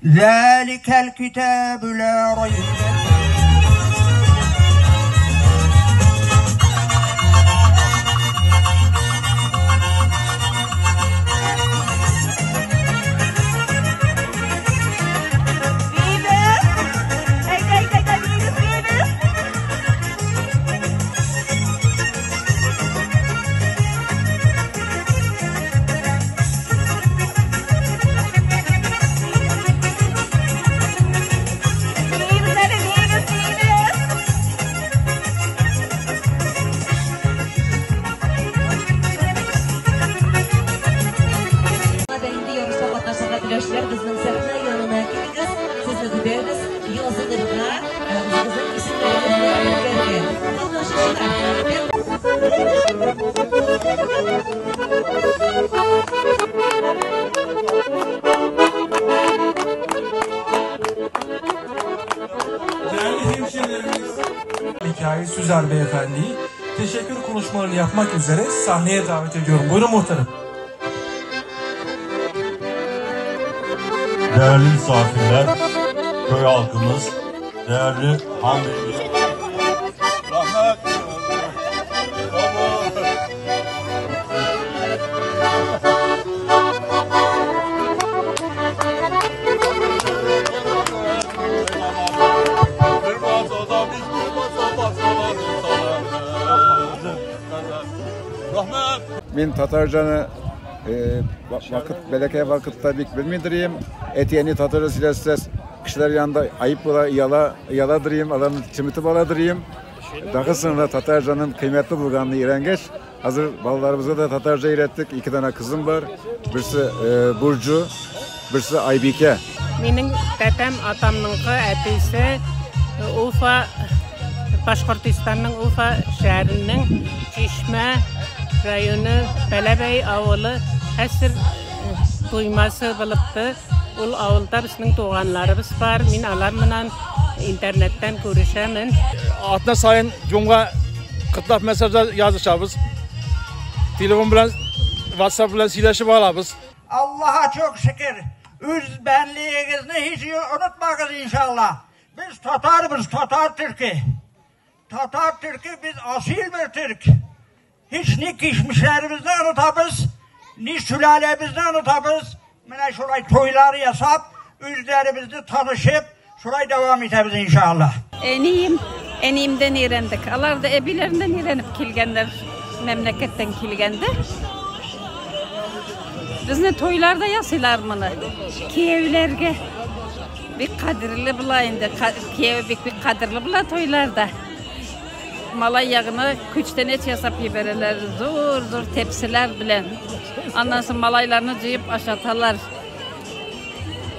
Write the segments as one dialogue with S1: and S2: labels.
S1: ذلك الكتاب لا ريب.
S2: Mikail Süzer Beyefendi'yi teşekkür konuşmalarını yapmak üzere sahneye davet ediyorum. Buyurun muhtarım.
S3: Değerli misafirler, köy halkımız, değerli hanımefendi. Rahmet.
S4: Min Tatarcanı vakit beleke vakitte bik bilmidireyim. Etiyeni Tatarı silestes kişiler yanında ayıp ola yala yaladırayım, alanı çimitip aladırayım. Daha sonra Tatarcanın kıymetli bulganını irengeç. Hazır balalarımıza da Tatarca öğrettik. 2 tane kızım var. Birisi Burcu, birisi Aybike.
S5: Benim dedem atamnınkı әтисе Уфа, Башкортостанның Уфа şehrinin Çeşme rayonu Belebey авылы хәзер туймасы булыпты. Ул авылда безнең туганларыбыз бар. Мин алар менән интернеттан күрешәмен.
S6: Атна сайын жумга кытлап mesajlar yazışабыз. Telefon bilan, WhatsApp bilan сөйләшеп алабыз.
S1: Allah'a çok şükür. Üz benliğinizi hiç unutmayız inşallah. Biz Tatarız, Tatar Türk'ü. Tatar Türk'ü biz asil bir Türk. Hiç ne geçmişlerimizni unutabız, ne sülalemizni unutabız. Mene şurayı toyları yasap, üzlerimizi tanışıp şurayı devam ederiz inşallah.
S7: Eniyim, eniyimden öğrendik. Alar da ebilerinden öğrenip kelgenler, memleketten kelgendi. Bizni toylarda yasılar bunu. Kiyevlerge bir kadirli bula indi. Kiyev bir kadirli bula toylarda. Malay yağını küçten yasap yibereler. Zor zor tepsiler bilen. Ondan sonra malaylarını cıyıp aşatalar.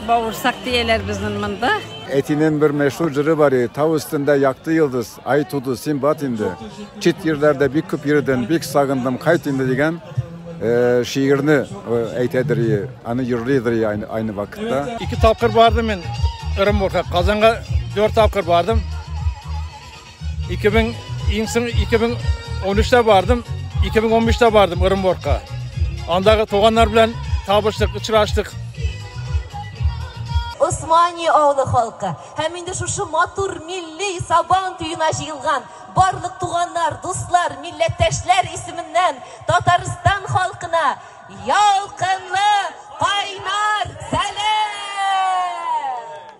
S7: Bağırsak diyeler bizim mında.
S4: Etinin bir meşhur cırı var ya, tav üstünde yaktı yıldız, ay tudu, simbat indi. Çit yerlerde bir küp yerden, bir sağındım, kayıt indi diyen şiirini eytedir, anı yürüdür aynı vakitte.
S6: Evet, 2 tapkır vardım ben Irenburg'a, Kazan'a 4 tapkır vardım. 2013'te vardım, 2015'te vardım Irenburg'a. Andagı toğanlar bilen tabıştık, uçraştık.
S8: Osmaniye авылы халкы һәм инде шушы матур милли Сабан туена җыелган барлык туганнар, дуслар, милләттәшләр исеменнән Татарстан халкына ялкынлы